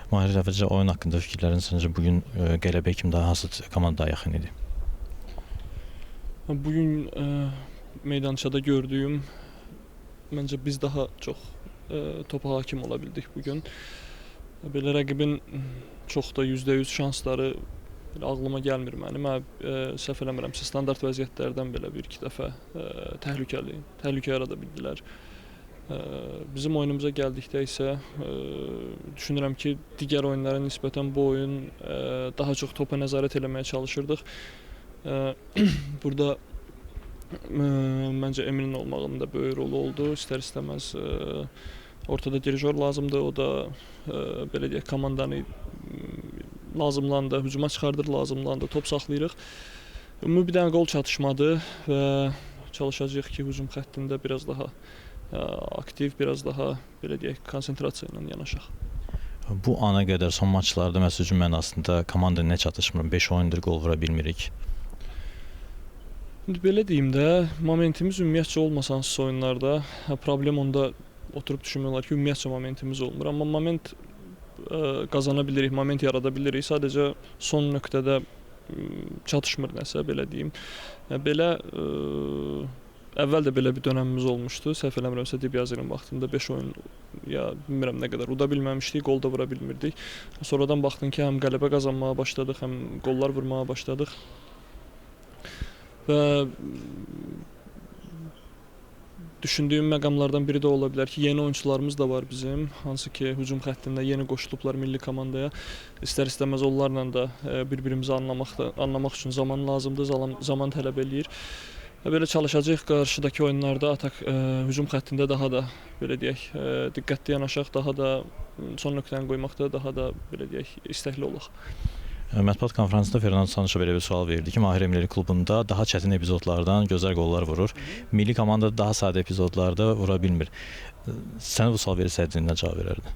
Mahir, əvvəlcə oyun haqqında fikirlərin səncə bu gün qələbəyə kim daha, hansı komanda daha yaxın idi? Bu gün meydançada gördüyüm, məncə biz daha çox topa hakim ola bildik bu gün. Belə rəqibin çox da %100 şansları belə ağlıma gəlmir mənim. Mən səhv eləmirəmsə standart vəziyyətlərdən belə bir-iki dəfə təhlükə yarada bildilər. Bizim oyunumuza gəldikdə isə düşünürəm ki, digər oyunlara nisbətən bu oyun daha çox topa nəzarət eləməyə çalışırdıq. Burada məncə Eminin olmağının da böyük rolu oldu. İstər-istəməz ortada dirijor lazımdır. O da belə deyək, komandanı lazımlandı, hücuma çıxardır, lazımlandı, top saxlayırıq. Ümumi bir dənə qol çatışmadı və çalışacağıq ki, hücum xəttində biraz daha aktiv, biraz daha belə deyək, konsentrasiya ilə yanaşaq. Bu ana qədər son maçlarda məhz hücum mənasında komanda nə çatışmır? 5 oyundur qol vura bilmirik. İndi belə deyim də, momentimiz ümumiyyətcə olmasa hansısa oyunlarda, problem onda oturub düşünmək olar ki, ümumiyyətcə momentimiz olmur. Amma moment qazana bilirik, moment yarada bilirik. Sadəcə son nöqtədə çatışmır nəsə, belə deyim. Belə əvvəl də belə bir dönəmimiz olmuşdu. Səhv eləmirəmsə Dibyazinin vaxtında 5 oyun ya bilmirəm nə qədər uda bilməmişdik, qol da vura bilmirdik. Sonradan baxdın ki, həm qələbə qazanmağa başladıq, həm qollar vurmağa başladıq. Və düşündüyüm məqamlardan biri də ola bilər ki, yeni oyunçularımız da var bizim, hansı ki, hücum xəttində yeni qoşulublar milli komandaya. İstər-istəməz onlarla da bir-birimizi anlamaq üçün zaman lazımdır, zaman tələb eləyir. Və belə çalışacağıq qarşıdakı oyunlarda atak hücum xəttində daha da belə deyək, diqqətli yanaşaq, daha da son nöqtəni qoymaqda daha da belə deyək, istəkli olaq. Mətbuat konfransında Fernando Sancho belə bir sual verdi ki, Mahir Emreli klubunda daha çətin epizodlardan gözəl qollar vurur. Milli komandada daha sadə epizodlarda vura bilmir. Sənə bu sual versəydin nə cavab verərdin?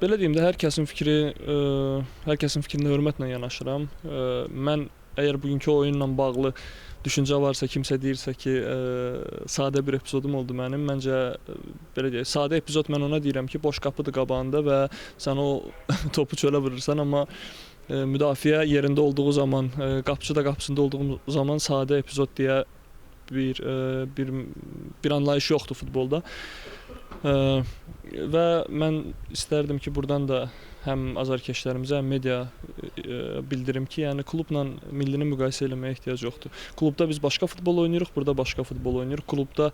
Belə deyim də, hər kəsin fikri, hər kəsin fikrinə hörmətlə yanaşıram. Mən əgər bugünkü oyunla bağlı düşüncə varsa, kimsə deyirsə ki, sadə bir epizodum oldu mənim, məncə belə deyək, sadə epizod mən ona deyirəm ki, boş qapıdır qabağında və sən o topu çölə vurursan, amma müdafiə yerində olduğu zaman, qapıçı da qapısında olduğu zaman sadə epizod deyə bir anlayış yoxdur futbolda. Və mən istərdim ki, buradan da həm azarkeşlərimizə, həm media bildirim ki, yəni klubla millini müqayisə eləməyə ehtiyac yoxdur. Klubda biz başqa futbol oynayırıq, burada başqa futbol oynayırıq. Klubda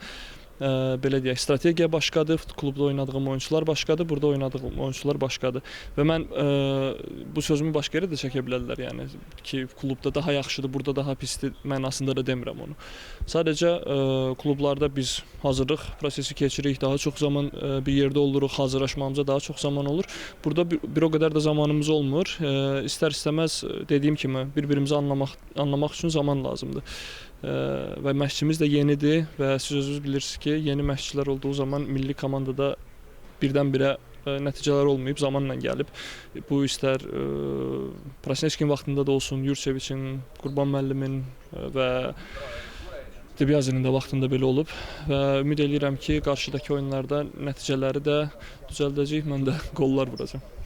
belə deyək, strategiya başqadır, klubda oynadığım oyunçular başqadır, burada oynadığım oyunçular başqadır. Və mən bu sözümü başqa yerə də çəkə bilərlər, yəni ki, klubda daha yaxşıdır, burada daha pisdir mənasında da demirəm onu. Sadəcə klublarda biz hazırlıq prosesi keçirik, daha çox zaman bir yerdə oluruq, hazırlaşmamıza daha çox zaman olur. Burada bir o qədər də zamanımız olmur. İstər-istəməz dediyim kimi bir-birimizi anlamaq üçün zaman lazımdır. Və məşqçimiz də yenidir və siz özünüz bilirsiniz ki, yeni məşqçilər olduğu zaman milli komandada birdən-birə nəticələr olmayıb, zamanla gəlib. Bu istər Prasnetskin vaxtında da olsun, Yurçeviçin, Qurban müəllimin və Dibyazinin də vaxtında belə olub və ümid eləyirəm ki, qarşıdakı oyunlarda nəticələri də düzəldəcəyik, mən də qollar vuracağam.